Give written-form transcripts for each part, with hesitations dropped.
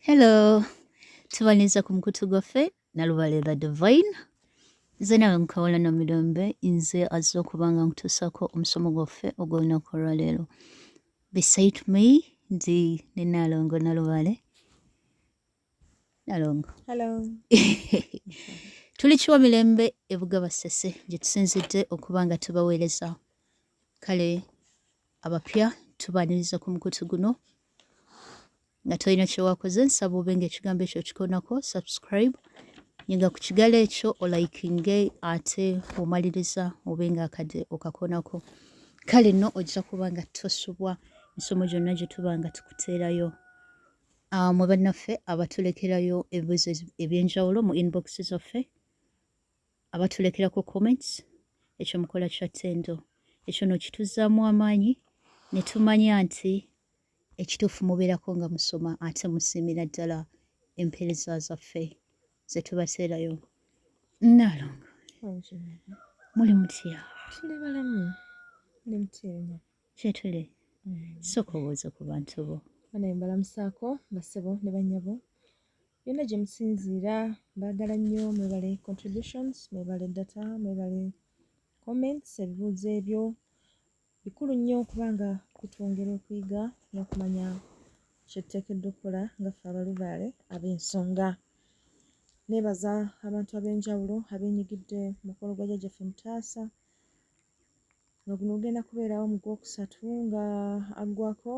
Hello, tubaniriza ku mukutu gwaffe Nalubale the Divine. Nze nawe nkawala no mirembe, nze azze okuba nga nkutuusaako omusomo gwaffe ogw'olunaku olwaleero. Beside me ndi ne Naalongo Nalubale. Nalongo. Hello. Tuli kiwa mirembe e Bugaba Ssese gye tusinzidde okuba nga tubaweereza. Kale abapya tubaaniriza ku mukutu guno. Nga tolina kyewakoze, nsaba obe nga ekigambo ekyo okikonako subscribe, nyiga ku kigalo ekyo olikinge, ate omaliriza obe nga akade okakonako. Kale nno ojja kuba nga tosubwa misomo gyonna gye tuba nga tukuteerayo. Mwe bannaffe abatulekerayo ebibuuzo eby'enjawulo mu inbox zaffe, abatulekerako comments, ekyo mukola kya ttendo. Ekyo no kituzzaamu amaanyi ne tumanya nti ekituufu mubeerako nga musoma ate musiimira ddala empeereza zaffe ze tubateerayo. Nnaalongo, muli mutya? Tuli balamu. Muli mutya? Kyetuli. Sooka obuuze ku bantu bo. Banaye mbalamusaako bassebo ne bannyabo. Yonna gye musinziira, mbaagala nnyo, mwebale contributions, mwebale data, mwebale comments, ebibuuzo ebyo bikulu nnyo kubanga kutwongera okuyiga n'okumanya kye tuteekeddwa okukola nga ffe abalubaale ab'ensonga. Neebaza abantu ab'enjawulo abeenyigidde mu mukolo gwa Jjajjaffe Mutaasa nga guno gugenda kubeerawo mu Gwokusatu nga aggwako.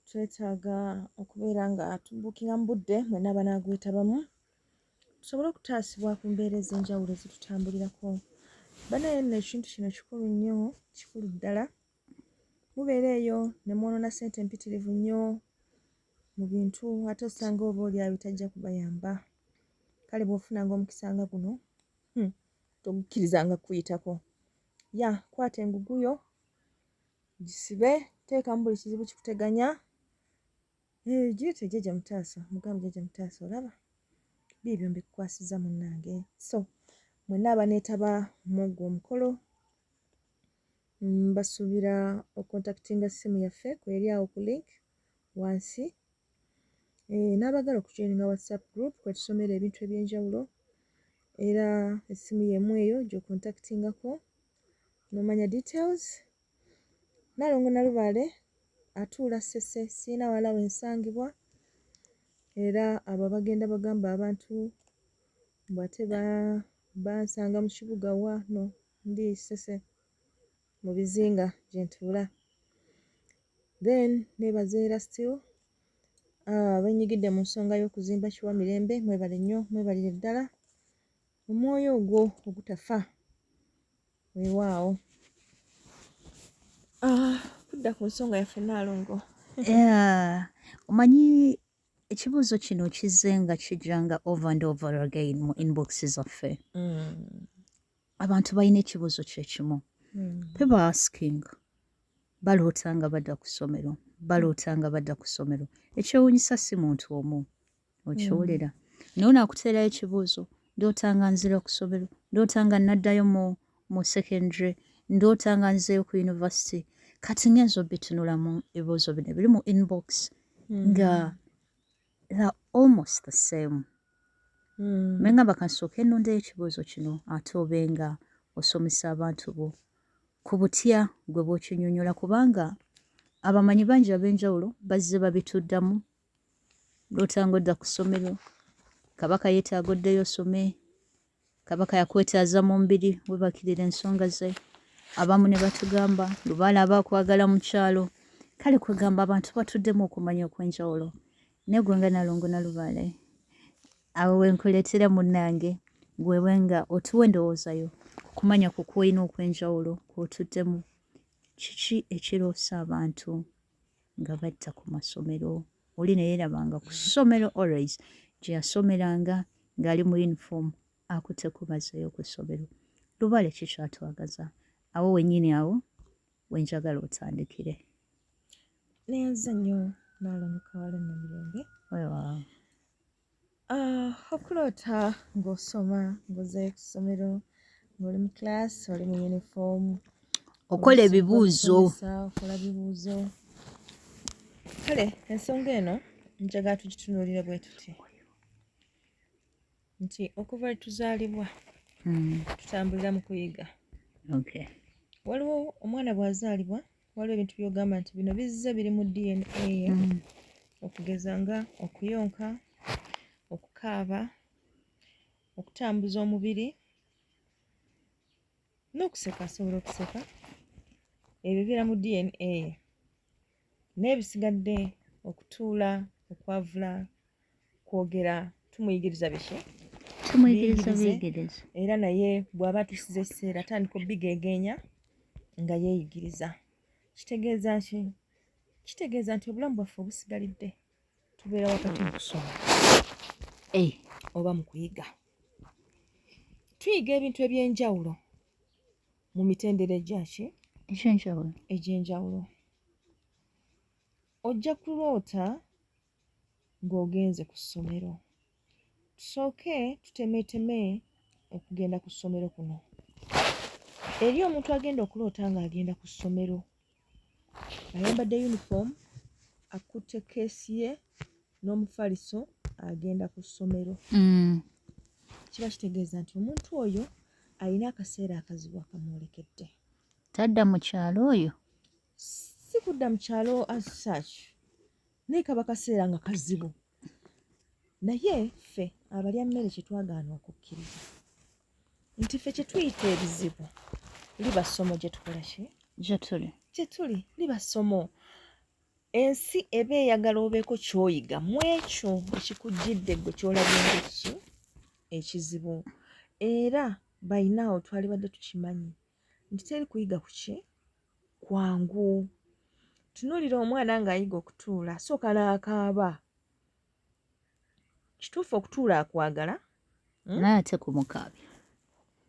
Twetaaga okubeera nga tubuukinga mu budde mwenna abanaagwetabamu tusobole okutaasibwa ku mbeera ez'enjawulo ezitutambulirako. Banaye nno ekintu kino kikulu nnyo, kikulu ddala. Mubeera eyo ne mwonoona ssente mpitirivu nnyo mu bintu ate osanga oba oli awo bitajja kubayamba. Kale bw'ofunanga omukisa nga guno, togukkirizanga kukuyitako. Ya, kwata engugu yo gisibe, teekamu buli kizibu kikuteganya. Giyite Jjajja Mutaasa, mugambe Jjajja Mutaasa olaba biibyo mbikukwasizza munnange. So mwenna abaneetaba mu ogwo omukolo, mbasuubira okontakitinga ssimu yaffe kweri awo ku link wansi. N'abaagala okujoininga WhatsApp group kwe tusomera ebintu eby'enjawulo, era essimu y'emu eyo gy'okontakitingako n'omanya details. Nnaalongo Nalubaale atuula Ssese, sirina wala we nsangibwa, era abo abagenda bagamba abantu mbu ate bansanga mu kibuga wa, no ndi Ssese mu bizinga gye ntuula. Then neebaza era still abenyigidde mu nsonga y'okuzimba Kiwa Mirembe, mwebale nnyo, mwebalire ddala omwoyo ogwo ogutafa. Weewaawo. Kudda ku nsonga yaffe Nnaalongo. Yeah. Omanyi ekibuuzo kino kizze nga kijja nga over and over again mu inbox zaffe. Abantu balina ekibuuzo kye kimu. People are asking, baloota nga badda ku ssomero, baloota nga badda ku ssomero. Ekyewuunyisa si muntu omu okiwulira. Naye naakuteerayo ekibuuzo, ndoota nga nzira ku ssomero, ndoota nga naddayo mu secondary, ndoota nga nzeeyo ku university. Kati ngenza obitunulamu ebibuuzo bino ebiri mu inbox nga they're almost the same. Nengamba kansooke nnondeyo ekibuuzo kino ate obe nga osomesa abantu bo ku butya gwe bw'okinyonnyola, kubanga abamanyi bangi ab'enjawulo bazze babituddamu. Ndoota ng'odda ku ssomero, Kabaka yeetaaga oddeyo osome, Kabaka yakwetaaza mu mbiri weebakirira ensonga ze. Abamu ne batugamba lubaale aba akwagala mu kyalo. Kale kwegamba abantu batuddemu okumanya okw'enjawulo. Naye gwe nga Nalongo Nalubaale, awo we nkuleetera munnange gwewe nga otuwa endowooza yo ku kumanya kwo kw'olina okw'enjawulo kw'otuddemu. Kiki ekiroosa abantu nga badda ku masomero? Oli ne yeerabanga ku ssomero always gye yasomeranga ng'ali mu uniform akutte kubazeeyo ku ssomero. Lubaale ki kyatwagaza? Awo wennyini awo we njagala otandikire. Neeyanziza nnyo Nnaalongo Kawala Namirembe. Weewaawo. Okuloota ng'osoma ng'ozzeeyo ku ssomero ng'oli mu class, oli mu uniform, okola ebibuuzo, okola bibuuzo. Kale ensonga eno Njagala tugitunuulire bwe tuti nti okuva lwe tuzaalibwa tutambulira mu kuyiga. Waliwo omwana bw'azaalibwa, waliwo ebintu by'ogamba nti bino bizze biri mu DNA ye, okugeza nga okuyonka, okukaaba, okutambuza omubiri n'okuseka, asobola okuseka. Ebyo bibeera mu DNA ye. Naye ebisigadde, okutuula, okwavula, kwogera, tumuyigiriza biki? Tumuyigiriza. Biyigirize. Biyigiriza. Era naye bw'aba atuusiza ekiseera, atandika obigeegeenya nga yeeyigiriza. Kitegeeza ki? Kitegeeza nti obulamu bwaffe obusigalidde tubeera wakati mu kusoma oba mu kuyiga. Tuyiga ebintu ebyenjawulo mu mitendera egyaki? Ekyenjawulo. Egy'enjawulo. Ojja kuloota ng'ogenze ku ssomero. Tusooke tutemeeteme okugenda ku ssomero kuno. Eri omuntu agenda okuloota ng'agenda ku ssomero, ayambadde uniform, akutte keesi ye n'omufaliso, agenda ku ssomero, kiba kitegeeza nti omuntu oyo alina akaseera akazibu akamwolekedde. Tadda mu kyalo oyo? Si kudda mu kyalo as such, naye kaba kaseera nga kazibu. Naye ffe abalya mmere kye twagaana okukkiriza nti ffe kye tuyita ebizibu liba ssomo gye tukola ki? Gye tuli. Gye tuli liba ssomo. Ensi eba eyagala obeeko ky'oyiga mu ekyo ekikujjidde ggwe ky'olabye ng'eki ekizibu. Era bayinaawo twalibadde tukimanyi nti teri kuyiga ku ki kwangu. Tunuulira omwana ng'ayiga okutuula, asooka n'akaaba. Kituufu okutuula akwagala, Naye ate kumukaabya.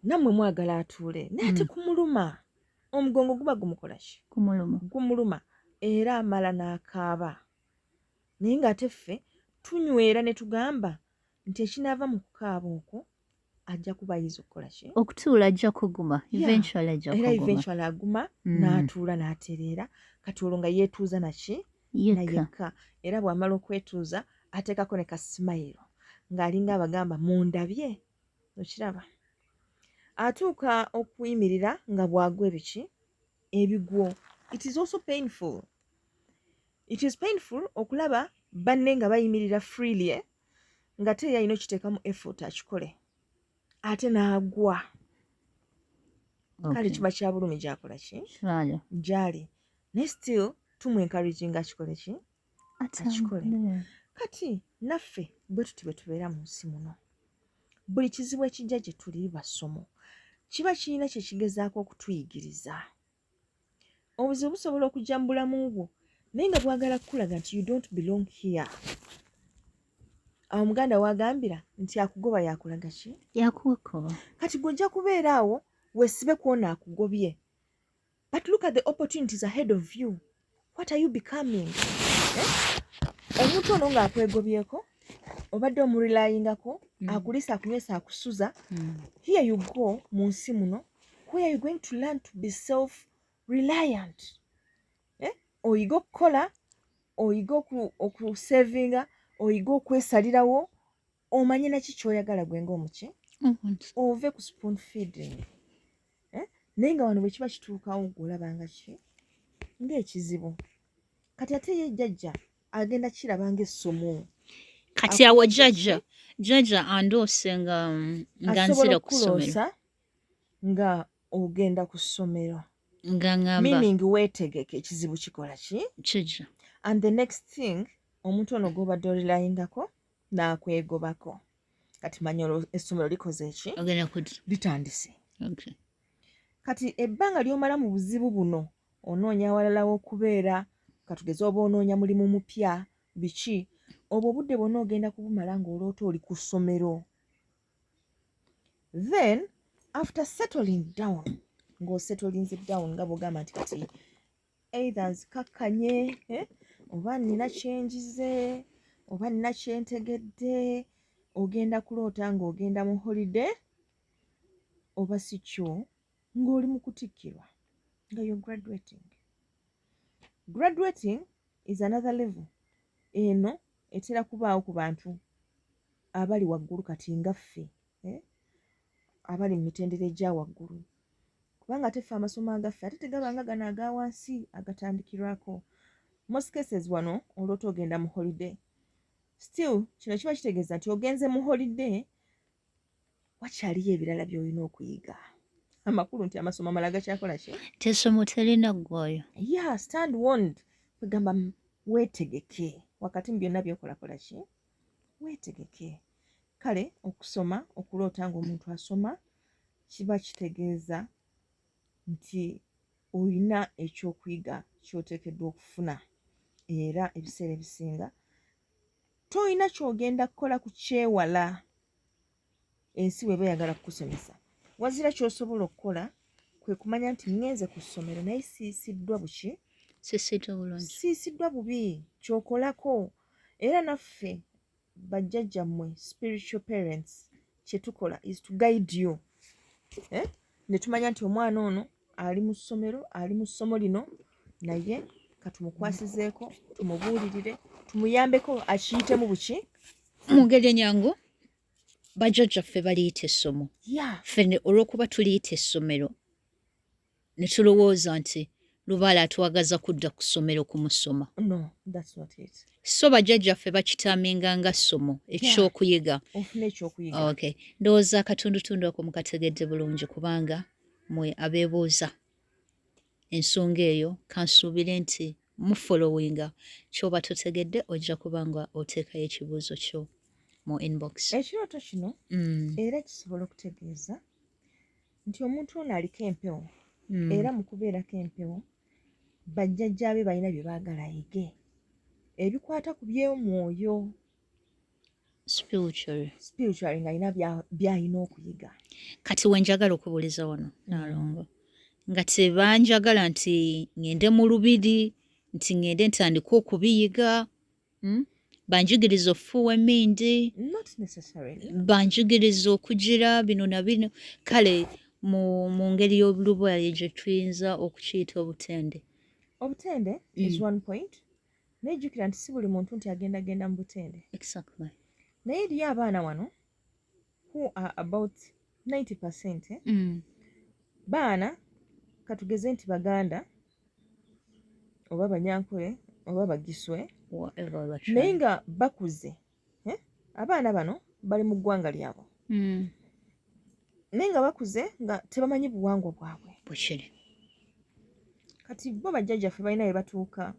Nammwe mwagala atuule, naye ate kumuluma. Omugongo guba gumukola ki? Kumuluma. Gumuluma, era amala n'akaaba. Naye ng'ate ffe tunywera ne tugamba nti ekinaava mu kukaaba okwo, ajja kuba ayiza okukola ki? Okutuula ajja kuguma. Eventually ajja Era kuguma. eventually aguma, n'atuula n'atereera. Kati olwo nga yeetuuza naki? Yekka. Nayekka. Era bw'amala okwetuuza, ateekako ne ka smile ng'alinga abagamba, "Mundabye?" Okiraba atuuka okuyimirira nga bw'agwa ebiki ebigwo. It is also painful. It is painful okulaba banne nga bayimirira freely, eh? Nga te ye alina okiteekamu effort akikole, ate n'agwa. Kale kiba kya bulumi gyakola ki? Kyalo. Gyali, naye still tumwencouraginga akikole ki? Akikole. Atambule. Kati naffe bwe tuti bwe tubeera mu nsi muno. Buli kizibu ekijja gye tuli liba ssomo, kiba kirina kye kigezaako okutuyigiriza. Obuzibu busobola okujja mu bulamu bwo, naye nga bwagala kukulaga nti you don't belong here. Awo muganda wagambira nti akugoba yakulaga ki? Yakukuba. Kati gwe ojja kubeera awo weesibe kwona akugobye, but look at the opportunities ahead of you. What are you becoming, eh? Omuntu ono ng'akwegobyeko, obadde omurelyingako, akuliisa, akunywesa, akusuza. Here you go mu nsi muno where you going to learn to be self reliant, eh? Oyiga okukola, oyiga okusavinga, oyiga okwesalirawo, omanye naki kyoyagala gwe ng'omuki, ove ku spoon feeding, eh? Naye nga wano bwe kiba kituukawo, gwolabanga ki ng'ekizibu. Kati ate ye jjajja agenda kiraba ng'essomo. Kati awo jjajja andoose nga Asobola nzira ku ssomero. okukuloosa nga ogenda ku ssomero, Nga ngamba, meaning weetegeke, ekizibu kikola ki? Kijja. And the next thing, omuntu ono gw'obadde orelyingako n'akwegobako. Kati manya olwo essomero likoze ki? Ogenda kudda. Litandise. Kati ebbanga ly'omala mu buzibu buno, onoonya awalala w'okubeera, katugeze oba onoonya mulimu mupya, biki, obwo obudde bwonna ogenda kubumala ng'oloota oli ku ssomero. Then after settling down, ng'osettlinze down, nga bw'ogamba nti kati either nzikakkanye, eh, oba nina kyenjize, oba nina kyentegedde, ogenda kuloota ng'ogenda mu holiday, oba si kyo ng'oli mu kutikkirwa, nga you're graduating. Graduating is another level. Eno etera kubaawo ku bantu abali waggulu kati nga ffe, eh? Abali mu mitendera egya waggulu, kubanga ate ffe amasomo agaffe ate tegabanga gano aga wansi agatandikirwako. Most cases wano oloota ogenda mu holiday, still kino kiba kitegeeza nti ogenze mu holiday, wakyaliyo ebirala by'olina okuyiga. Amakulu nti amasomo amala gakyakola ki? Tesomo terina ggwayo. Yeah, stand warned, kwegamba weetegeke wakati mu byonna byokolakola ki, weetegeke. Kale okusoma, okuloota ng'omuntu asoma kiba kitegeeza nti olina ekyokuyiga ky'oteekeddwa okufuna, era ebiseera ebisinga tolina ky'ogenda kukola kukyewala. Ensi bw'eba eyagala kukusomesa, wazira ky'osobola okukola kwe kumanya nti ŋŋenze ku ssomero naye siisiddwa buki? Sisiddwa bulungi. Siisiddwa bubi. Ky'okolako era naffe bajjajjammwe, spiritual parents, kye tukola is to guide you, eh? Ne tumanya nti omwana ono ali mu ssomero, ali mu ssomo lino, naye katumukwasizeeko, tumubuulirire, tumuyambeko akiyitemu buki. Mu ngeri enyangu, bajjajjaffe baliyita essomo. Ffe olw'okuba tuliyita essomero ne tulowooza nti lubaale atwagaza kudda ku ssomero kumusoma. No, that's not it. So bajjajjaffe bakitaminga nga ssomo ekyokuyiga. Ofuna ekyokuyiga. Okay, ndowooza akatundutundu ako mukategedde bulungi, kubanga mwe abeebuuza ensonga eyo, kansuubire nti mufollowinga. Kyoba totegedde, ojja kuba nga oteekayo ekibuuzo kyo mu inbox. Ekirooto kino era kisobola okutegeeza nti omuntu ono aliko empewo, era mu kubeerako empewo bajjajjaabe balina bye baagala ayige ebikwata ku by'omwoyo. Spiritually. Spiritually, ng'alina by'alina okuyiga. Kati wenjagala okubuuliza wano, Nalongo, nga tebanjagala nti ŋŋende mu lubiri, nti ŋŋende ntandike okubiyiga, Banjigiriza okufuuwa emmindi? Not necessarily. Banjigiriza okugira bino na bino? Kale mu ngeri y'obulubaale gye tuyinza okukiyita obutende. Obutende is one point, naye jjukira nti si buli muntu nti agendagenda mu butende. Naye eriyo abaana wano who are about 90%, eh? Baana katugeze nti Baganda oba Banyankole oba Bagiswe, Whatever the naye tribe. Nga bakuze, eh? Abaana bano bali mu ggwanga lyabwe, naye nga bakuze nga tebamanyi buwangwa bwabwe. Bwekiri. Kati bo bajjajjaffe balina bwe batuuka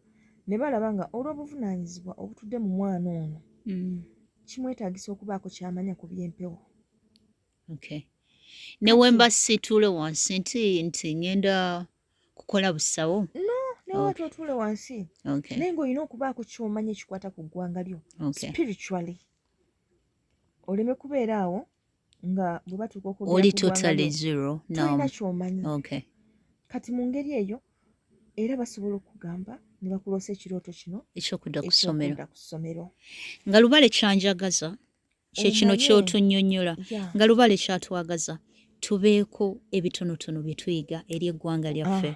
ne balaba nga olw'obuvunaanyizibwa obutudde mu mwana ono, kimwetaagisa okubaako ky'amanya ku by'empewo. Okay, ne wemba situule wansi nti ŋŋenda kukola busawo? No, newe otuule wansi, naye ng'olina okubaako ky'omanya ekikwata ku ggwanga lyo spiritually, oleme kubeera awo nga bwe batuuka okwogera oli ku ggwanga totally lyo, zero. Tolina ky'omanyi. Kati mu ngeri eyo era basobola okugamba ne bakuloosa ekirooto kino ekyokudda ku ssomero. Ekyokudda ku ssomero. Nga lubale kyanjagaza kyekino Omanye. Kyotunnyonnyola nga lubale kyatwagaza tubeeko ebitonotono bye tuyiga eri eggwanga lyaffe,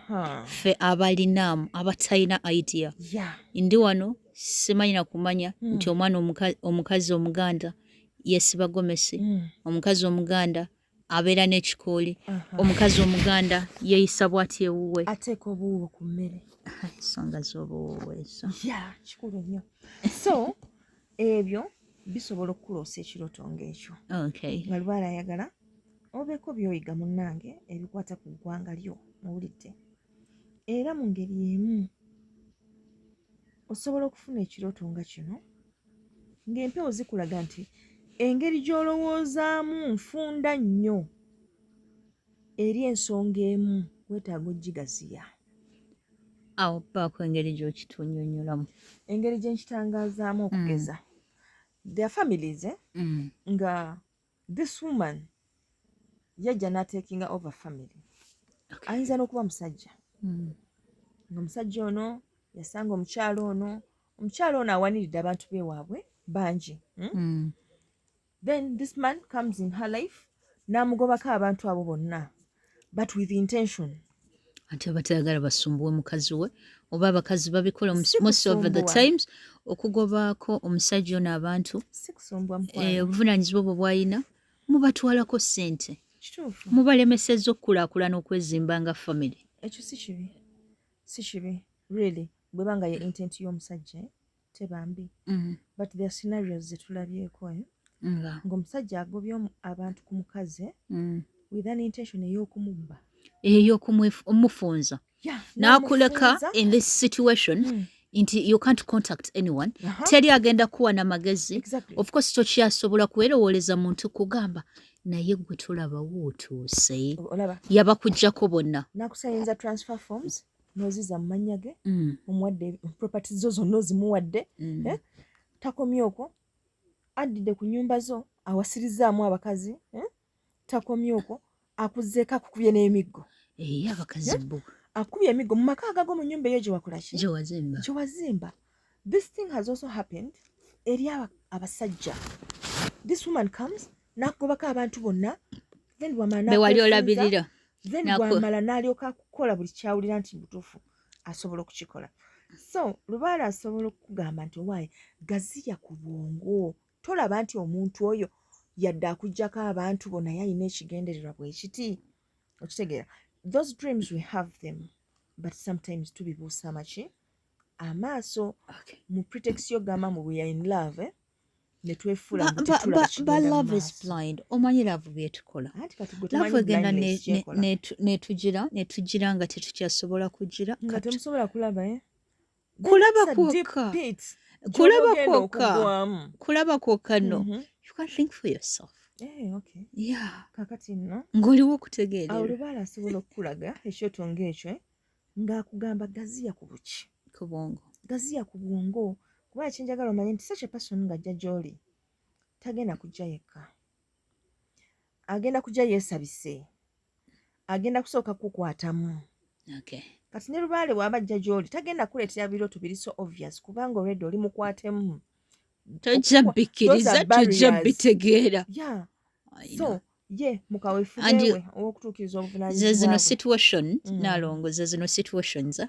ffe abalinaamu abatalina idea. Ndi wano simanyi na kumanya nti omwana omukazi omuganda yesiba gomesi, omukazi omuganda abeera n'ekikooli, omukazi omuganda yeeyisa bw'ati ewuwe. Ateeka obuwuuwo ku mmere. Ensonga z'obuwuuwo ezo. Ya, kikulu nnyo. So ebyo bisobola okukuloosa ekirooto ng'ekyo, nga lubaale ayagala obeeko by'oyiga, munnange, ebikwata ku ggwanga lyo. Muwulidde? Era mu ngeri emu osobola okufuna ekirooto nga kino ng'empewo zikulaga nti engeri gy'olowoozaamu nfunda nnyo eri ensonga emu, weetaaga ogigaziya. Awo baako engeri gy'okitunnyonnyolamu. Engeri gye nkitangaazaamu, okugeza, their families, eh? Nga this woman yajja n'atakinga over family. Ayinza n'okuba musajja, nga omusajja ono yasanga omukyalo ono, omukyalo ono awaniridde abantu bewaabwe bangi, Then this man comes in her life n'amugobako abantu abo bonna, but with intention. Ate batayagala basumbuwe mukazi we Oba abakazi babikola Si most of the kusumbuwa. times, okugobaako omusajja ono abantu, Si kusumbuwa, mukwano. Obuvunaanyizibwa obwo bw'alina, mubatwalako ssente, Kituufu. mubalemesezza okukulaakulana, okwezimba nga family. Ekyo si kibi, si kibi really, bweba nga ye intent y'omusajja, eh, tebambi. But there are scenarios zetulabyeko, eh? Nga Ng'omusajja agobye abantu ku mukazi with an intention ey'okumubba. Ey'okumufunza. Yeah, N'akuleka n'amufunza. in this situation nti you can't contact anyone. Teri agenda kuwa namagezi. Of course tokyasobola kwerowooleza muntu kugamba naye gwe tolabawo otuuse. Olaba. Yabakugjako bonna. Nakusayinza transfer forms n'oziza mu mannya ge. Omuwadde property zo zonna, ozimuwadde. Eh? Takomye okwo, addidde ku nyumba zo, awasirizaamu abakazi, eh? Takomye okwo, akuzzeeko, akukubye n'emiggo. Eyo abakazi bo. Akubye emiggo mu maka agago, mu nyumba eyo gye wakola ki? Gye wazimba. Gye wazimba. This thing has also happened eri abasajja. This woman comes n'akugobako abantu bonna, then bwamala be wali n'akwefunza, olabirira. Then bwamala n'alyoka akukola buli kyawulira nti butuufu asobola okukikola. So lubaale asobola okukugamba nti owaaye gaziya ku bwongo, tolaba nti omuntu oyo yadde akugjako abantu bo, naye alina ekigendererwa bwe kiti. Okitegeera? Those dreams, we have them, but sometimes tubibuusa amaki amaaso. Mu pretext yogamba mu we are in love, eh? Ne twefuula mbu tetulaba Ba kigenda mu love is maaso. blind. Omanyi love byetukola? Anti kati gwe Love tomanyi egenda blindness kyekola. netugira nga tetukyasobola kugira. Nga temusobola kulaba, eh? Kulaba It's a deep kwokka. pit Kulaba gy'oba ogenda kwokka. okugwamu. Kulaba kwokka no. You can think for yourself. Eh, okay. Yeah. Kakati nno ng'oliwo awo okutegeerera. Lubaale asobola okukulaga ekyoto ng'ekyo, eh, ng'akugamba gaziya ku buki? Ku bwongo. Gaziya ku bwongo, kuba kyenjagala omanye nti such a person ng'ajja gy'oli tagenda kujja yekka, agenda kujja yeesabise, agenda kusooka kukwatamu. Kati ne lubaale bw'aba ajja gy'oli tagenda kuleetera birooto biri so obvious, kubanga already oli mukwatemu. Tojja bikkiriza, Those are tojja barriers. bitegeera. Yeah. I So know. ye mukaweefube we ow'okutuukiriza Ze obuvunaanyizibwa zino bwe. situation, Nalongo, ze zino situations, eh,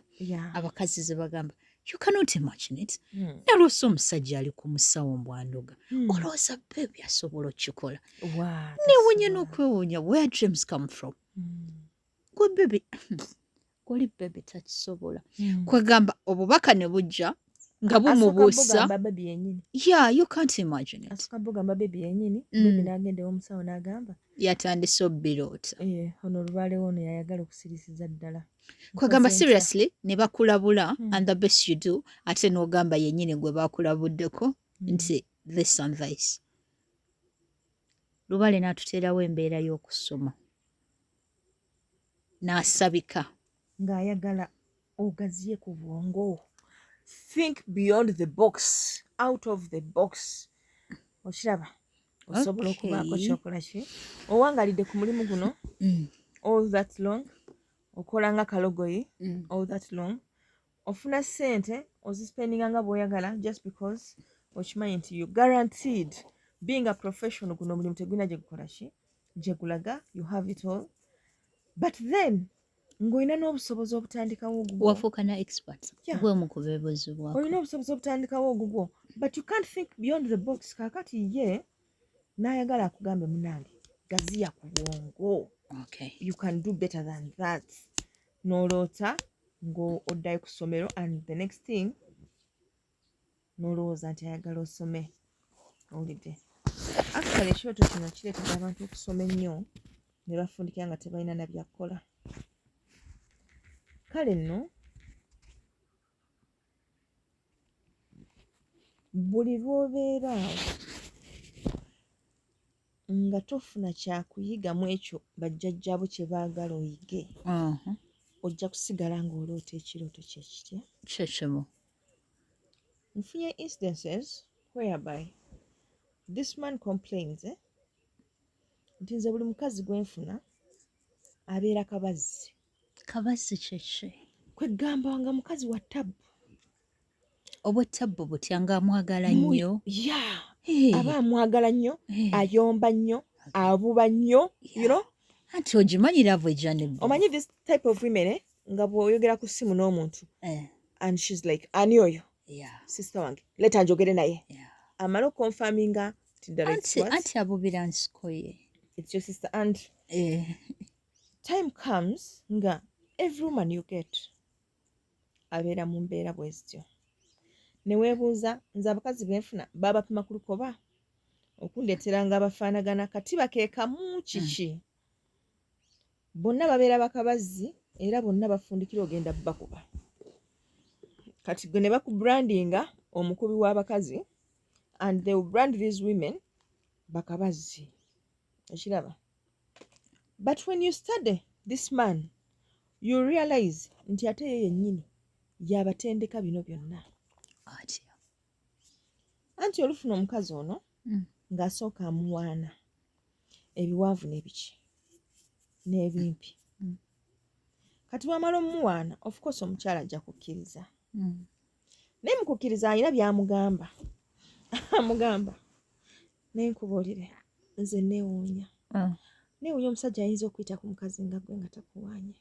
abakazi ze bagamba you cannot imagine it. Naloosa omusajja ali ku musawo mbwandoga. Olowooza baby asobola okukikola? Wa, Newunya tasobola. n'okwewuunya where dreams come from. Gwe baby, goli baby takisobola. Kwegamba obubaka ne bujja nga Asooka bumubuusa. bugamba baby yennyini. Yeah, you can't imagine it. Asooka bugamba baby yennyini. Baby n'agenda ew'omusawo n'agamba, Yatandise obbiroota. "Eh, ono lubaale ono yayagala okusirisiza ddala. Kwegamba Nkoze ntya?" seriously ne bakulabula, and the best you do, ate n'ogamba yennyini gwe bakulabuddeko nti this and this. Lubaale n'atuteerawo embeera y'okusoma n'asabika. Ng'ayagala ogaziye ku bwongo, think beyond the box, out of the box. Okiraba, osobola okubaako kyokola ki owangalidde ku mulimu guno all that long, okola nga kalogoyi all that long, ofuna ssente ozispendinga nga bw'oyagala, just because okimanyi nti you guaranteed being a professional. Guno omulimu tegulina gye gukola ki, gye gulaga. You have it all, but then ng'olina n'obusobozi obutandikawo ogugwo. Wafuuka na expert. Gwe omu ku beebuuzibwako. Olina obusobozi obutandikawo ogugwo, but you can't think beyond the box. Kaakati ye n'ayagala akugambe, munange, gaziya ku bwongo. You can do better than that. N'oloota ng'oddayo ku ssomero, and the next thing n'olowooza nti ayagala osome. Owulidde? Actually ekirooto kino kireetera abantu okusoma ennyo ne bafundikira nga tebalina na byakukola. Kale nno buli lw'obeera awo nga tofuna kyakuyiga mu ekyo bajjajjaabo kye baagala oyige, ojja kusigala ng'oloota ekirooto kye kitya? Kyekimu. Nfunye incidences whereby this man complains, eh? Nti nze buli mukazi gwe nfuna abeera kabazzi. Kabazzi kyeki? Kwegamba nga mukazi wa tabbu. Obwettabbu butya, ng'amwagala nnyo? Yeah. Aba amwagala nnyo, ayomba nnyo, abuba nnyo, you know. Anti ogimanyi love ejja nebbuba. Omanyi this type of women, eh? Nga bw'oyogera ku ssimu n'omuntu, And she's like, ani oyo? Sister wange, leta njogere naye. Amala okonfaminga nti ddala it's what? Anti abubira nsiko ye. It's your sister. And time comes nga every woman you get abeera mu mbeera bwe zityo, ne weebuuza, nze abakazi benfuna babapima ku lukoba okundeetera nga abafaanagana kati bakeekamu kiki? Bonna babeera bakabazzi era bonna bafundikira ogenda bakuba. Kati gwe ne bakubrandinga omukubi w'abakazi, and they will brand these women bakabazzi, ekiraba. But when you study this man, you realize nti ate ye yennyini yabatendeka bino byonna. Atya? Anti olufuna omukazi ono ng'asooka amuwaana ebiwanvu n'ebiki n'ebimpi. Kati bw'amala omuwaana, of course omukyala ajja kukkiriza. Naye mu kukkiriza alina by'amugamba, amugamba, naye nkubuulire, nze neewuunya. Neewuunya omusajja ayinza okuyita ku mukazi nga gwe nga takuwaanye.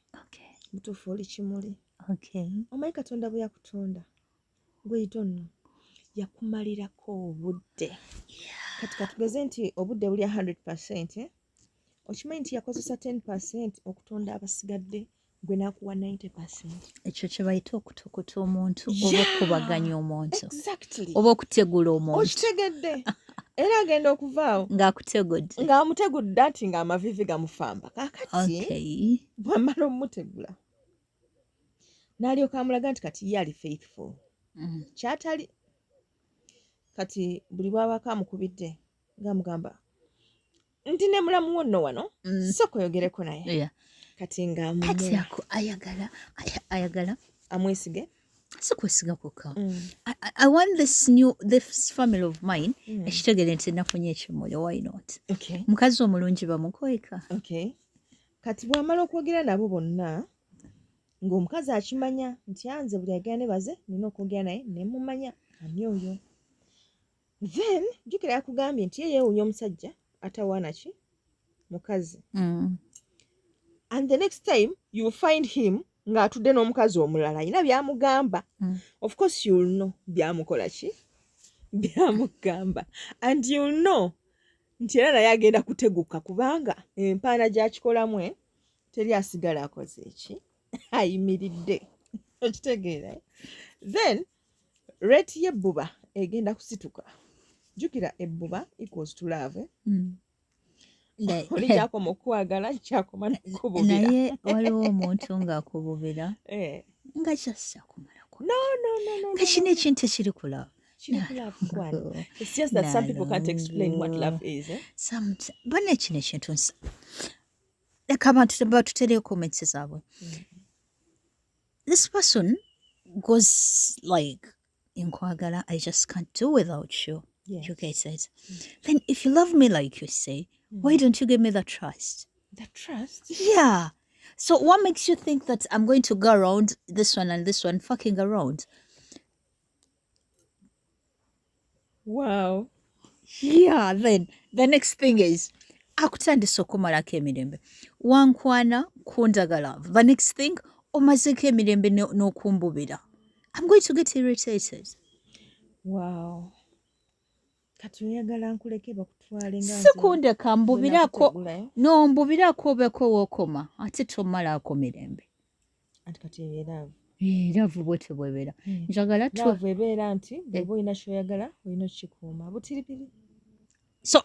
Mutuufu oli kimuli. Omanyi Katonda bwe yakutonda, gwe nno yakumalirako obudde. Kati katugeze nti obudde buli 100%, eh? Okimanyi nti yakozesa 10% okutonda abasigadde, gwe n'akuwa 90%. Ekyo kye bayita okutukuta omuntu oba okubaganya omuntu oba okutegula omuntu. Okitegedde? Era agenda okuvaawo ng'akutegudde. Ng'amutegudde, anti ng'amavivi gamufamba. Kaakati bw'amala omutegula n'alyoka amulaga nti kati ye ali faithful. Kyatali kati buli bw'abaako amukubidde ng'amugamba nti ne mulamu wo nno wano, sooka oyogereko naye. Kati Kati ng'amumu ako ayagala ayagala amwesige. Si kwesiga kwokka. I want this family of mine ekitegere nti nafunye ekimuli. Why not? Mukazi omulungi bamukweka. Okay, kati bw'amala okwogera nabo bonna, ng'omukazi akimanya nti anze buli agenda ne baze nina okwogera naye ne mumanya ani oyo. Then jjukira yakugambye nti ye yeewuunya omusajja atawaana ki mukazi. And the next time you will find him ng'atudde n'omukazi omulala, alina by'amugamba. Of course you'll know byamukola ki, byamugamba, and you'll know nti era naye agenda kuteguka, kubanga empaana gy'akikolamu, teri asigala akoze eki ayimiridde. Okitegeera, eh? Then rate y'ebbuba egenda kusituka. Jjukira ebbuba equals to love, eh? Oli gyakoma okukwagala, kyakoma nokububira. Naye waliwo omuntu ng'akububira nga kyassa kumalako No, no, no, no, nga no, kino no. ekintu ekiri ku love. Kiri ku love, mukwano. It's just that some people can't explain what love is, eh? Bana, kino ekintu leka abantu batutereyo comments zaabwe. This person goes like, nkwagala, I just can't do without you. You get it? Then if you love me like you say, why don't you give me the trust? The trust. Yeah, so what makes you think that I'm going to go around this one and this one fucking around? Yeah, then the next thing is akutandisa okumalako emirembe. Wankwana kundagala, the next thing omazeeko emirembe n'okumbubira. I'm going to get irritated. Wow, kati oyagala nkuleke bakutwale nga Si kundeka, mbubirako. Nakutegula, eh? No, mbubirako obeeko wookoma, ate tomalaako mirembe. Anti kati eyo love. Love bwetyo bwebeera. Njagala tu Love ebeera nti bw'oba olina kyoyagala, olina okukikuuma butiribiri. So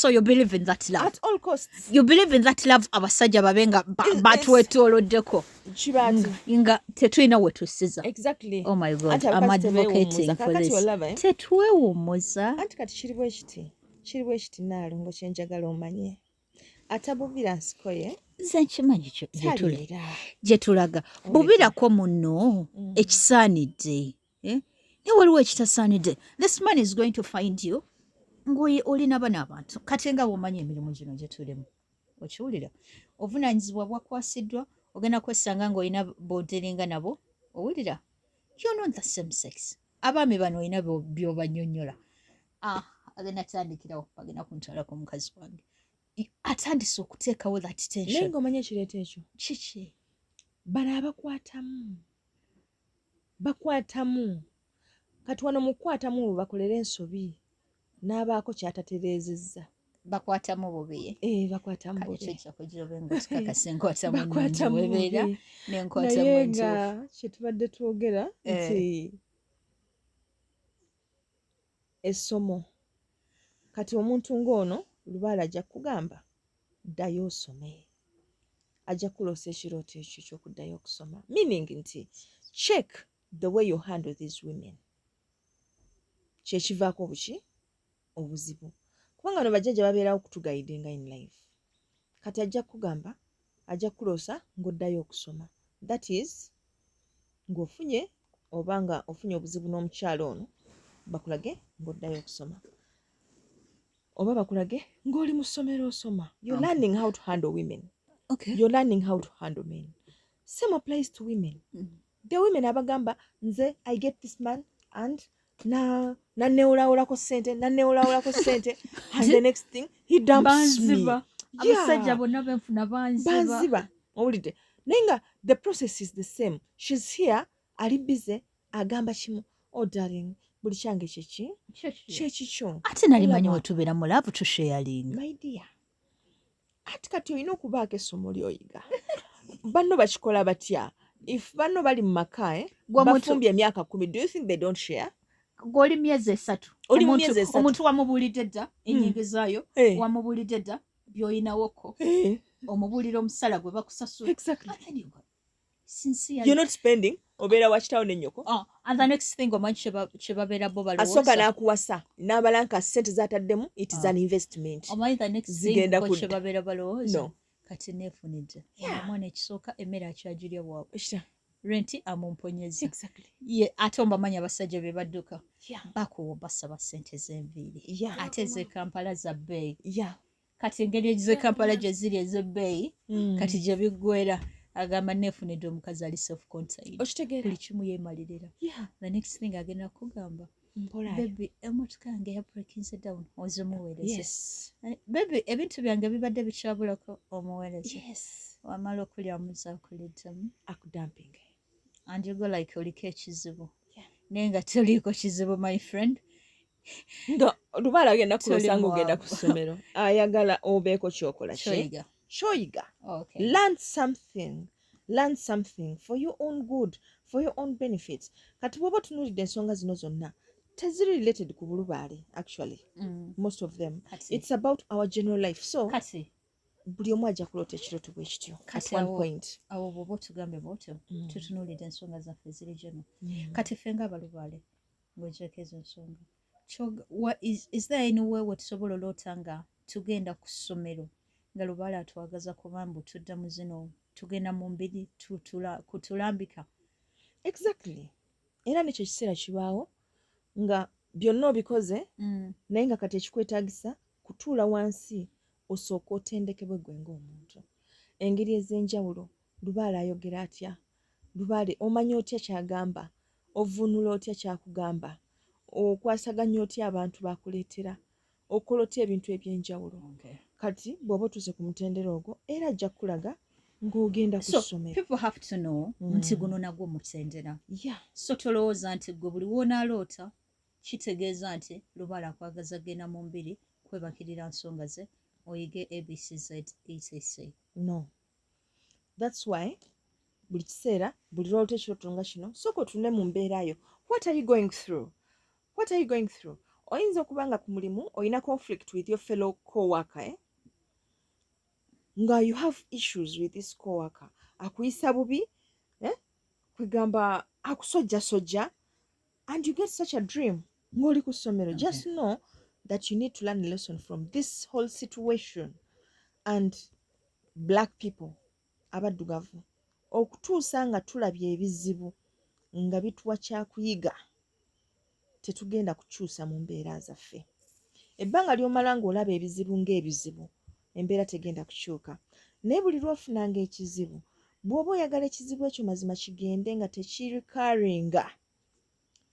you believe in that love? At all costs. You believe in that love, abasajja babe nga batwetooloddeko Kiba ati nga tetulina we tusiza. Exactly. Oh my God. Anti I'm abakazi advocating tebeewummuza. for Kaakati this. olaba, eh? Tetwewummuza. Anti kati kiri bwe kiti, kiri bwe kiti, Naalongo, kyenjagala omanye, atabubira nsiko ye Nze nkimanyi taliira. Gye tulaga, bubirako muno ekisaanidde, eh? Naye waliwo ekitasaanidde. This man is going to find you ng'oyi olina bano abantu. Kati nga bw'omanyi emirimu gino gye tulimu, okiwulira, obuvunaanyizibwa bwakwasiddwa, ogenda kwesanga ng'olina b'odealinga nabo. Owulira, you're not the same sex. Abaami bano olina by'obannyonnyola. Ah, agenda tandikirawo, bagenda kuntwalako mukazi wange. Atandise okuteekawo that Naye tension. Ng'omanyi ekireeta ekyo? Kiki? Bano abakwatamu. Bakwatamu. Kati wano mu kukwatamu bwe bakolera ensobi n'abaako ky'atatereezezza. Bakwatamu bubi. Eh, bakwatamu Kale bubi. Kijja kujja obe nga otukakasa enkwatamu ennungi Bakwatamu bw'ebeera bubi. n'enkwatamu Naye entuufu. nga kye tubadde twogera nti essomo, kati omuntu ng'ono lubaale ajja kukugamba ddayo osome, ajja kuloosa ekirooto ekyo eky'okuddayo okusoma, meaning nti check the way you handle these women, kyekivaako obuki obuzibu, kubanga no bajjajja babeerawo okutuguidinga in life. Kati ajja kukugamba, ajja kukuloosa ng'oddayo okusoma, that is ng'ofunye oba nga ofunye obuzibu n'omukyalo ono, bakulage ng'oddayo okusoma oba bakulage ng'oli mu ssomero osoma. You're learning how to handle women. You're learning how to handle men. Same applies to women. The women abagamba nze I get this man and na nanewolawolako sente, nanewolawolako sente, and the next thing he dumps me. Banziba. Abasajja bonna benfuna banziba. Banziba, owulidde? Naye nga the process is the same. She's here, ali busy agamba kimu, "Oh darling, buli kyange kyeki kyekikyo." Ate nali manyi Olaba. wetubeera mu love tusharinga. My dear, ati kati olina okubaako essomo lyoyiga. Banno bakikola batya? If banno bali mu maka, eh, Gwe omuntu- bafumbye emyaka 10, do you think they don't share? Gw'oli myezi 3. Oli mu Omuntu- myezi 3. Omuntu wamubuulidde dda enyingizaayo, wamubuulidde dda by'oyinawoko, omubuulira omusala gwe bakusasula. And then you go, sincerely. You're not spending, obeera wakitawo nennyoko. Ah, and the next thing omanyi kye babeera bo Asooka balowooza? n'akuwasa n'abala nka sente z'ataddemu, it is an investment. Omanyi the next thing Zigenda bo kudda. kye babeera balowooza? No. Kati neefunidde omwana, ekisooka emmere akyagirya bwabwe, renti amumponyeza. Ye ate obamanyi abasajja be badduka bakuwa basaba ssente z'enviiri, ate ez'e Kampala za bbeeyi. Kati engeri ez'e Kampala gye ziri ez'ebbeeyi, kati gye biggwera agamba neefunidde omukazi ali self contained, Okitegeera? Buli kimu yeemalirira. The next thing agenda kugamba, Mpola. "Baby, emotoka yange ya breakinze down," ozimuweereze. "Baby, ebintu byange bibadde bikyabulako," omuweereze. Wamala okulya muzaakuliddamu. Akudumping. And you go like oliko ekizibu, naye nga toliiko kizibu, my friend. Nga lubaala agenda Toli kulosa ng'ogenda ku mwavu. ssomero, ayagala obeeko kyokola ki? Kyoyiga. Kyoyiga. Learn something, learn something for your own good, for your own benefits. Kati bw'oba otunuulidde ensonga zino zonna teziri related ku bulubaale actually, most of them. Kati It's about our general life, so kati buli omu ajja kuloota ekirooto bwe kityo at Kati one awo- point. Awo bw'oba otugambe bwotyo, tutunuulidde ensonga zaffe eziri geno. Kati ffe ng'abalubaale, ng'ogyeko ezo nsonga, is there any way wetusobola oloota nga tugenda ku ssomero nga lubaale atwagaza, kuba mbu tudda mu zino, tugenda mu mbiri kutulambika? Exactly, era nekyo ekiseera kibaawo nga byonna obikoze, naye nga kati ekikwetaagisa kutuula wansi osooka otendekebwe gwe ng'omuntu engeri ez'enjawulo. Lubaale ayogera atya? Lubaale omanya otya kyagamba? Ovvuunula otya kyakugamba? Okwasaganya otya abantu bakuleetera? Okola otya ebintu ebyenjawulo? Kati bw'oba otuuse ku mutendera ogwo, era ajja kukulaga ng'ogenda ku So ssomero. people have to know nti guno nagwo mutendera. So tolowooza nti gwe buli woonaaloota kitegeeza nti lubaale akwagaza genda mu mbiri kwebakirira nsonga ze oyige ABCZ etc. No, that's why buli kiseera, buli lwolota ekirooto nga kino, sooka otunule mu mbeera yo. What are you going through? What are you going through? Oyinza okuba nga ku mulimu olina conflict with your fellow coworker, eh? Nga you have issues with this coworker, akuyisa bubi, eh? Kwegamba akusojjasojja, and you get such a dream ng'oli ku ssomero. Just know that you need to learn a lesson from this whole situation. And black people, abaddugavu, okutuusa nga tulabye ebizibu nga bituwa kyakuyiga, tetugenda kukyusa mu mbeera zaffe. Ebbanga ly'omala ng'olaba ebizibu ng'ebizibu, embeera tegenda kukyuka. Naye buli lw'ofunanga ekizibu, bw'oba oyagala ekizibu ekyo mazima kigende nga tekirecurringa,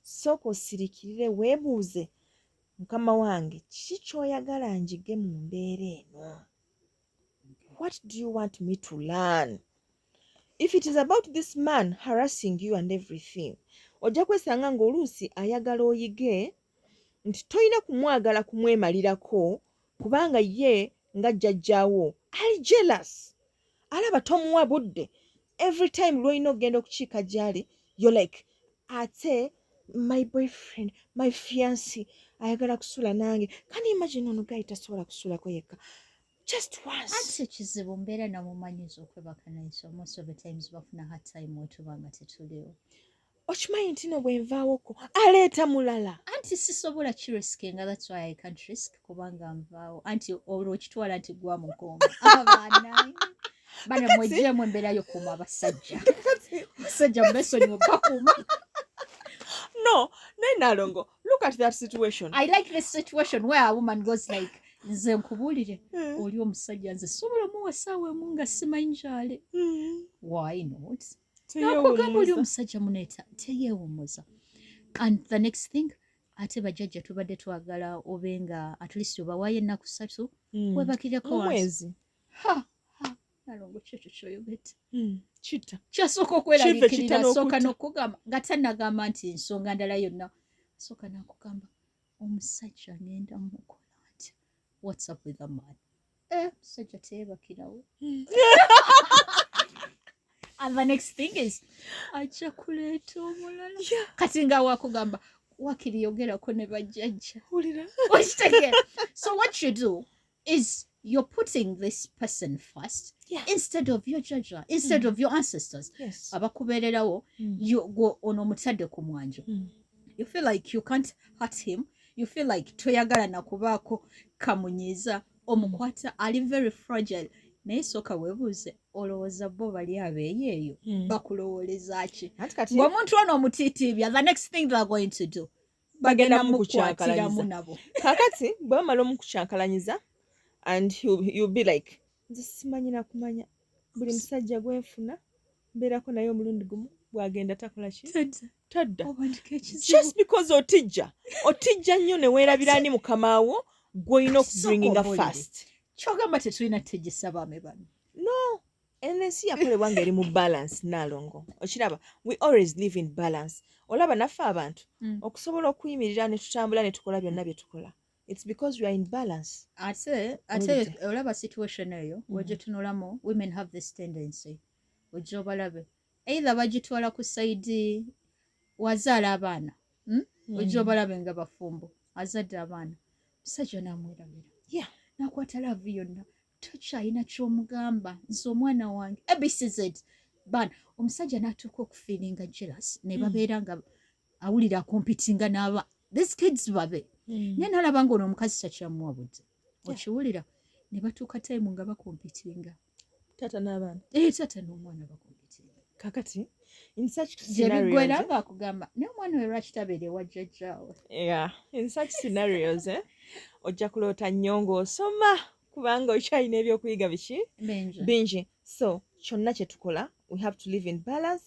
sooka osirikirire, weebuuze, "Mukama wange, kiki ky'oyagala njige mu mbeera eno? What do you want me to learn?" If it is about this man harassing you and everything, Ojja kwesanga ng'oluusi ayagala oyige nti tolina kumwagala kumwemalirako, kubanga ye nga jjajjaawo ali jealous, alaba tomuwa budde. Every time lwolina okugenda okukiika gy'ali, you're like, ate my boyfriend, my fiance ayagala kusula nange. Can you imagine? Ono guy tasobola kusulako yekka just once. Anti ekizibu, mbeera namumanyiza okwebaka naye, so most of the times bafuna hard time wetuba nga tetuliwo. Okimanyi nti no bwenvaawoko aleeta mulala. Anti sisobola kiriskinga, that's why I can't risk, kubanga nvaawo, anti olwo okitwala nti gwa mugongo. Abaana bana, mwejjeemu embeera yokuuma abasajja. Omusajja mubesonyiwe, bakuuma. No, naye Nalongo, look at that situation. I like this situation where a woman goes like, nze nkubuulire, oli omusajja nze sobola omuwa essaawa emu nga simanyi gyali. Why not? Nakugamba oli omusajja muneeta teyeewummuza. And the next thing, ate bajjajja tubadde twagala obe nga at least obawaayo ennaku 3 webakireko mu wansi. Mwezi. Ha, ha, Nalongo, kyekyo kyoyogedde. Kita kyasooka Kive okweraliikirira kita asooka n'okutta. N'okugamba nga tannagamba nti nsonga ndala yonna, asooka n'akugamba, omusajja ngenda mukola ntya? What's up with the man? Eh, musajja teyeebakirawo. And the next thing is ajja kuleeta omulala. Kati nga wakugamba wakiri yogerako ne bajjajja. Wulira. Okitegeera? So what you do is you're putting this person first instead of your jjajja, instead of your ancestors abakubeererawo. Gwe ono omutadde ku mwanjo. You feel like you can't hurt him, you feel like toyagala nakubaako kamunyiiza. Omukwata ali very fragile, naye sooka weebuuze, olowooza bo bali abeeyo eyo bakulowooleza ki? Anti kati Ng'omuntu ono omutiitiibya, the next thing they are going to do, bagenda bagenda mukukwatiramu mukukyankalanyiza. Nabo. Kakati bwe bamala omukukyankalanyiza and you'll be like, nze simanyi nakumanya, buli musajja gwenfuna mbeerako naye omulundi gumu, bwagenda takola ki? Tadda. Obandika ekizibu. Just because otijja, otijja nnyo ne weerabira ani mukamaawo gw'olina okubringinga Sooka obuulire. first. Kyogamba tetulina tegesa baami bano? No, eno ensi yakolebwa ng'eri mu balance, Naalongo. Okiraba, we always live in balance. Olaba naffe abantu okusobola okuyimirira ne tutambula ne tukola byonna bye tukola, it's because we are in balance. Ate Owulidde? olaba situation eyo wegitunulamu, women have this tendency, ojja obalabe either bagitwala ku side wazaala abaana, Ojja obalabe nga bafumbo, azadde abaana, musajja namwerabira, nakwata love yonna, tokyalina kyomugamba, nze omwana wange abcz baana. Omusajja n'atuuka okufeelinga jealous ne babeera nga awulira acompetinga n'aba these kids babe, naye nalaba nga ono omukazi takyamuwa budde. Okiwulira, ne batuuka time nga bacompetinga. Taata n'abaana. Eh, taata n'omwana bacompetinga. Kakati in such Gye biggwera scenarios, ng'akugamba, naye omwana we lwaki tabeera ewa jjajjaawe? Yeah, in such scenarios, eh, ojja kuloota nnyo ng'osoma, kubanga okyalina ebyokuyiga biki? Bingi. Bingi. So kyonna kye tukola, we have to live in balance.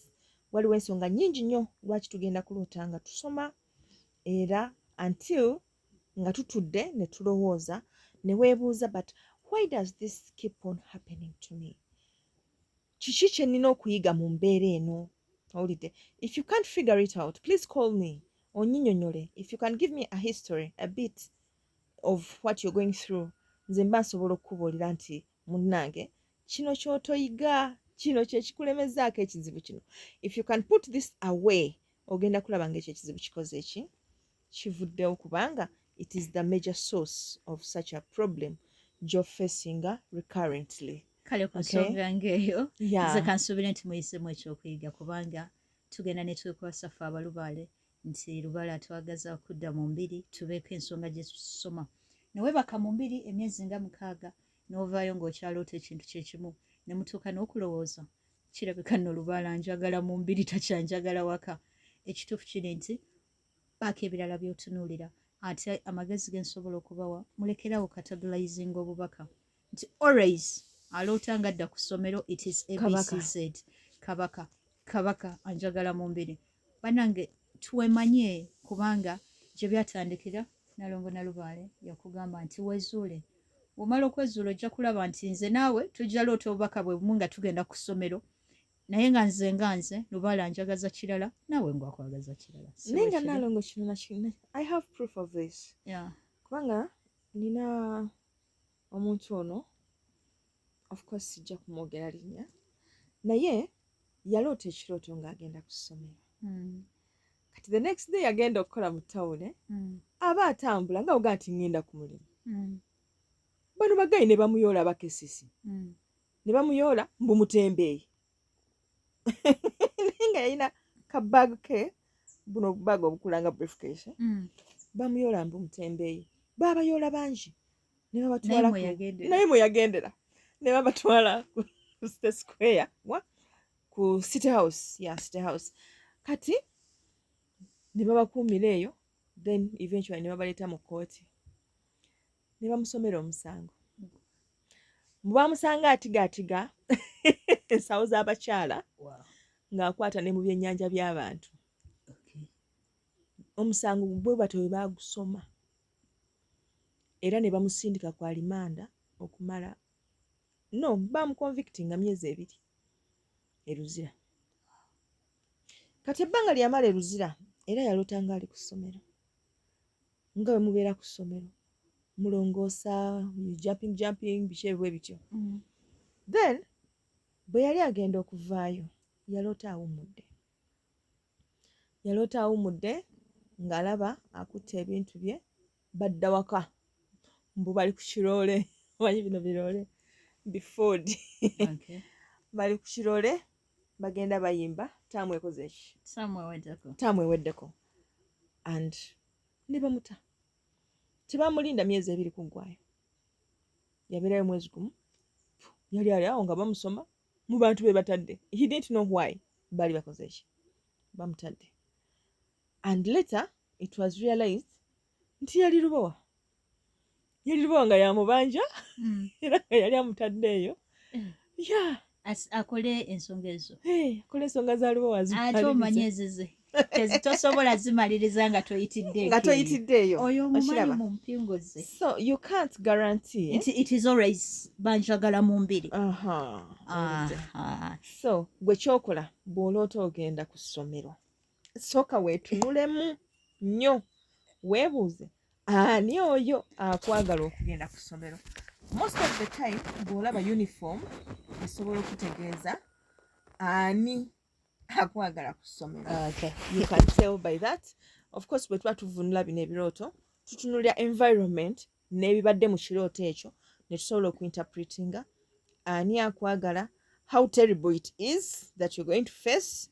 Waliwo ensonga nnyingi nnyo lwaki tugenda kuloota nga tusoma, era until nga tutudde ne tulowooza ne weebuuza, but why does this keep on happening to me? Kiki kye nnina okuyiga mu mbeera eno? Owulidde? If you can't figure it out, please call me onnyinyonnyole. If you can give me a history, a bit of what you're going through, nze mba nsobola okukubuulira nti munnange, kino ky'otoyiga, kino kye kikulemezaako ekizibu kino. If you can put this away, ogenda kulaba nga ekyo ekizibu kikoze eki kivuddewo, kubanga it is the major source of such a problem gy'ofacinga recurrently. Kale ku Okay. nsonga ng'eyo, nze kansuubire nti muyisemu ekyokuyiga, kubanga tugenda ne twekwasa ffe abalubaale nti lubaale atwagaza kudda mu mbiri, tubeeko ensonga gye tusoma. Newebaka mu mbiri emyezi nga 6, n'ovaayo ng'okyaloota ekintu kyekimu, ne mutuuka n'okulowooza, kirabika nno lubaale anjagala mu mbiri, takyanjagala waka. Ekituufu kiri nti baako ebirala by'otunuulira. Ate amagezi ge nsobola okubawa, mulekerawo categorizing obubaka nti always aloota nga adda ku ssomero, it is Kabaka. ABCZ, kabaka, kabaka anjagala mu mbiri. Bannange, twemanye, kubanga gye byatandikira, Nalongo Nalubaale yakugamba nti wezuule. Bw'omala okwezuula, ojja kulaba nti nze naawe tujja loota obubaka bwe bumu nga tugenda ku ssomero. Naye nga nze nga nze Lubaale anjagaza kirala, naawe ngwakwagaza kirala. Si Naye bwe nga kiri? Nalongo, kino I have proof of this, kubanga nina omuntu ono, of course sijja kumwogera linnya, naye yaloota ekirooto ng'agenda ku ssomero. Kati the next day yagenda okukola mu tawuni, aba atambula nga oga nti ŋŋenda ku mulimu, bano ba guy ne bamuyoola, abakesisi, ne bamuyoola mbu mutembeeyi, naye nga yalina ka bag ke, buno obubaaga obukula nga briefcase. Bamuyoola mbu mutembeeyi, baabayoola bangi ne Naye babatwala mwe yagendera. Naye mwe yagendera, ne babatwala ku State Square, wa ku City House ya City House. Kati ne babakuumira eyo, then eventually ne babaleeta mu kkooti ne bamusomera omusango. Bamusanga atigaatiga ensawo z'abakyala, ng'akwata ne mu byennyanja by'abantu. Omusango bwe batyo bwe baagusoma era ne bamusindika ku alimanda okumala, no bamuconvictinga myezi 2 e Luzira. Kati ebbanga lyamala e Luzira, era yaloota nga ali ku ssomero, nga bwe mubeera ku ssomero mulongoosa, jumping jumping, biki ebyo bwe bityo. Then bwe yali agenda okuvaayo, yaloota awummudde, yaloota awummudde ng'alaba akutte ebintu bye badda waka, mbu bali ku kiroole, omanyi bino biroole bifood. Bali ku kiroole bagenda bayimba, taamu ekoze eki? Taamu eweddeko. Taamu eweddeko, and ne bamuta. Tebamulinda myezi 2 kuggwayo, yabeerayo mwezi gumu. Yali ali awo nga bamusoma mu bantu be batadde. He didn't know why baali bakoze eki, bamutadde, and later it was realized nti yali Lubowa, yali Lubowa nga yamubanja, era nga yali amutadde eyo ya Akole ensonga ezo. Akole ensonga za Lubowa. Ate omanyi ezize tezitosobola zimaliriza nga toyitidde. Nga toyitidde eyo. Oyo omumanyi mu mpingo ze. So you can't guarantee nti it is always banjagala mu mbiri. So gwe kyokola, bw'oloota ogenda ku ssomero, sooka weetunulemu nnyo, weebuuze ani oyo akwagala okugenda ku ssomero. Most of the time bw'olaba uniform esobola okutegeeza ani akwagala ku ssomero. You can tell by that. Of course bwe tuba tuvunula bino ebirooto, tutunulira environment n'ebibadde mu kirooto ekyo ne tusobola okuinterpretinga ani akwagala, how terrible it is that you're going to face,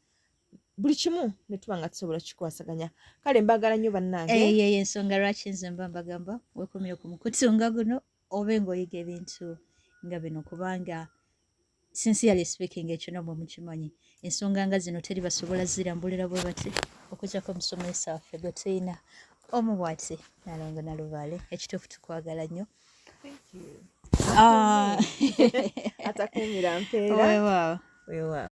buli kimu ne tuba nga tusobola kikwasaganya. Kale mbagala nnyo bannange. Eyo ensonga lwaki nze mba mbagamba wekumire ku mukutu nga guno, obe ng'oyiga ebintu nga bino, kubanga sincerely speaking, ekyo namwe mukimanyi, ensonga nga zino teri basobola zirambulira bwe bati okujjako omusomesa waffe gwe tulina omu bwati, Nalongo Nalubaale. Ekituufu tukwagala nnyo. Atakuumira mpeera. Weewaawo. Weewaawo.